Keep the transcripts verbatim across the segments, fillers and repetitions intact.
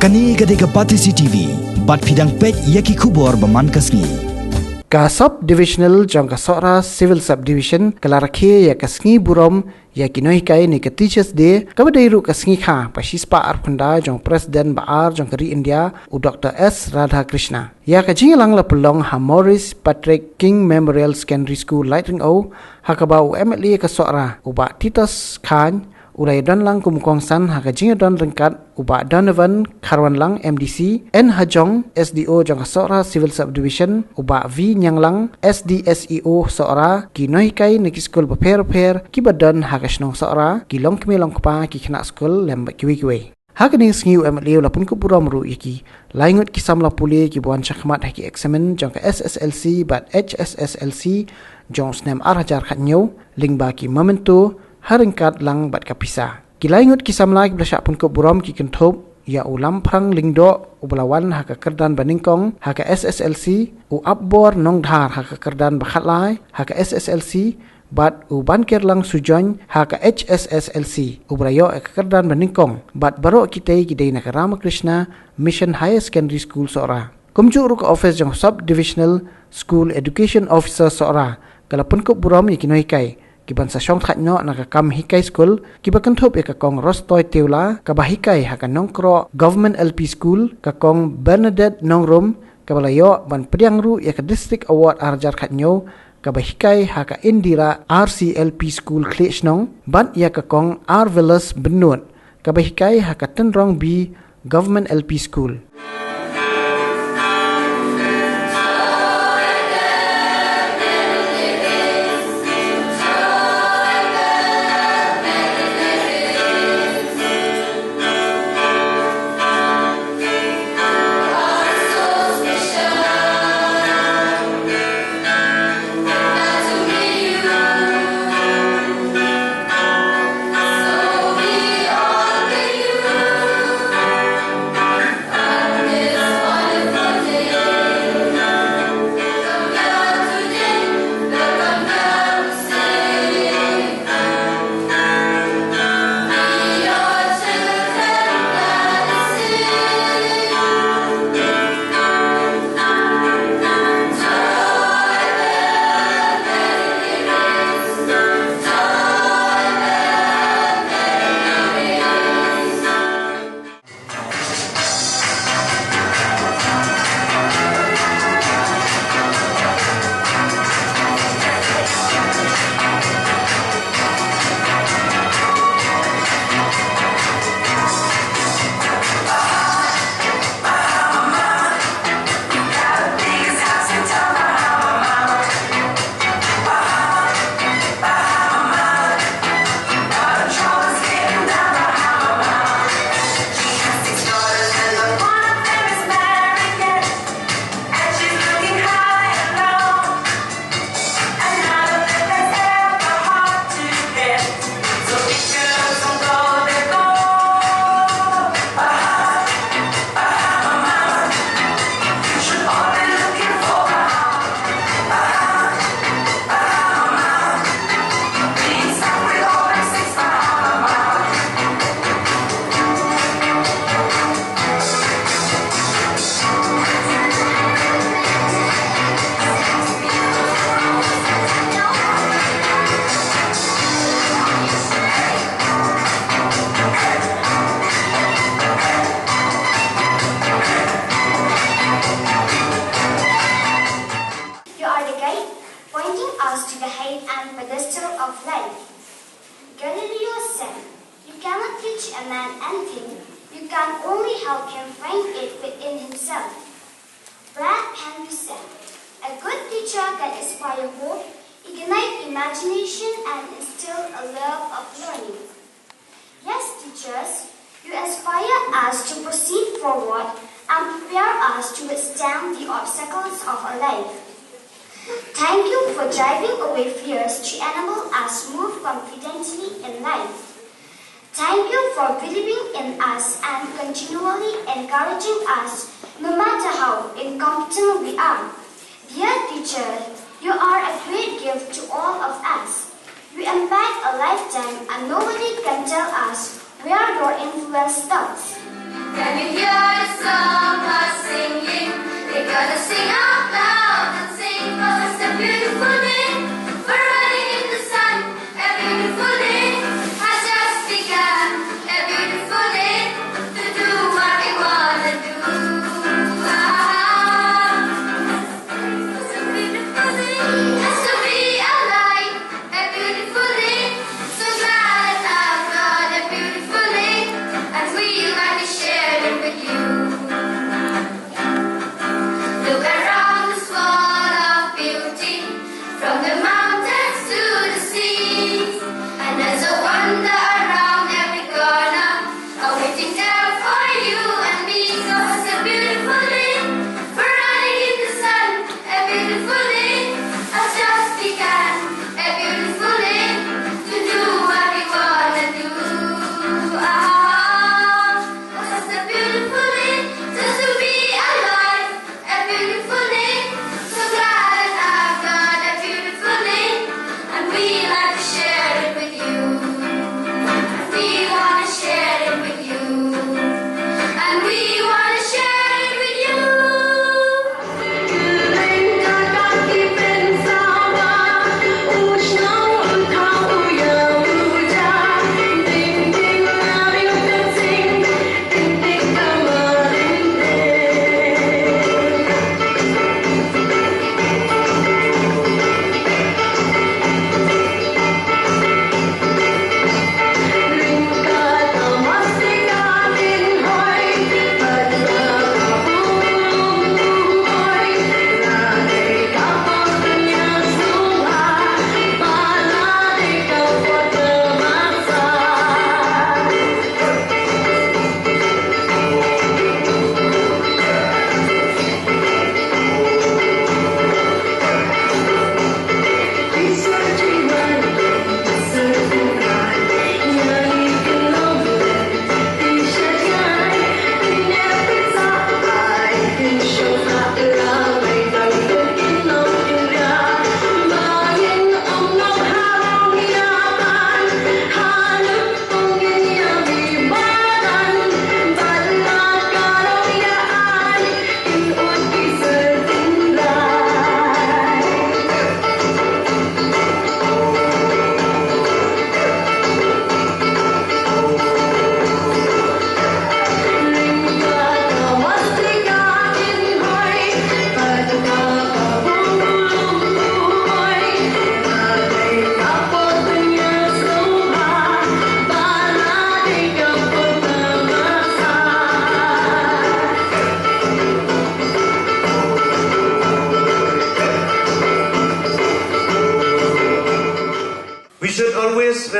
Kane ka dei ka Batesi T V, bad phi dang peit ïa ki khubor ba man ka sngi. Ka Sub Divisional jong ka Sohra Civil Subdivision ka la rakhe ïa ka sngi burom ïa ki nonghikai ne ka Teachers Day, kaba dei ruh ka sngi kha ba shispah arphew khyndai jong President ba ar jong ka ri India, u Doctor S Radhakrishna. Ïa ka jingïalang la pynlong ha Maurice Patrick King Memorial Secondary School, Laitringo, ha kaba u M L A ka Sohra, u Bah Titus Chyne, u la ïadon lang kum u kongsan ha ka jingïadon ryngkat u Bah Donovan Kharwanlang, M D C, N Hajong, S D O jong ka Sohra Civil Subdivision, u Bah V Ñianglang, S D S E O Sohra, ki nonghikai na ki skul bapher bapher kiba don ha ka shnong Sohra, ki longkmie longkpa, ki khynnah skul lem bad kiwei kiwei. Ha kane ka sngi u M L A u la pynkup burom ruh ïa ki lai ngut ki samla pule kiba wan shakhmat ha ki eksamin jong ka S S L C bad H S S L C jong u snem ar hajar khatñiew, lyngba ki memento ha ryngkat lang bad ka pisa. Ki lai ngut ki samla kiba la shah pynkup burom ki kynthup ïa u Lamphrang Lyngdoh uba la wan ha ka kyrdan ba nyngkong ha ka S S L C, u Apbor Nongdhar ha ka kyrdan ba khatlai ha ka S S L C, bad u Bankerlang Sujoin ha ka H S S L C, uba la ïoh ïa ka kyrdan ba nyngkong, bad baroh kitei ki dei na ka Ramakrishna Mission Higher Secondary School Sohra. Kumjuh ruh ka office jong Sub Divisional School Education Officer Sohra ka la pynkup burom ïa ki nonghikai kiban sa shong thait noh na ka kam hikai skul, kiba kynthup ïa ka Kong Rostoi Tiewla kaba hikai ha ka Nongkroh Government L P School, ka Kong Bernadette Nongrum kaba la ïoh ban pdiang ruh ïa ka District Award ar hajar khatñiew kaba hikai ha ka Indira R C L P School Khlieh Shnong, bad ïa ka Kong Arvelus Bynnud kaba hikai ha ka Tynrong B Government L P School. You are the guide, pointing us to the height and pedestal of life. Galileo said, "You cannot teach a man anything, you can only help him find it within himself." Brad Henry said, "A good teacher can inspire hope, ignite imagination, and instill a love of learning." Yes, teachers, you inspire us to proceed forward and prepare us to withstand the obstacles of our life. Thank you for driving away fears to enable us move confidently in life. Thank you for believing in us and continually encouraging us, no matter how incompetent we are. Dear teacher, you are a great gift to all of us. You impact a lifetime and nobody can tell us where your influence stops. Can you hear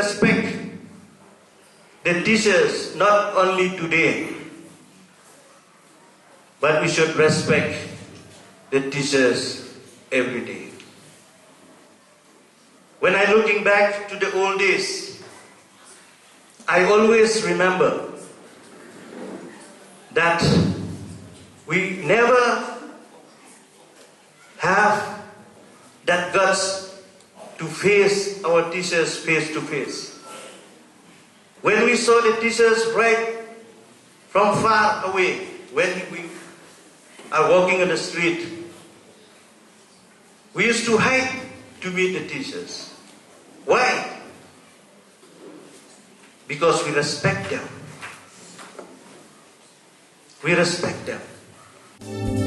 respect the teachers not only today, but we should respect the teachers every day. When I'm looking back to the old days, I always remember that we never have that guts to face our teachers face to face. When we saw the teachers right from far away, when we are walking on the street, we used to hide to meet the teachers. Why? Because we respect them. We respect them.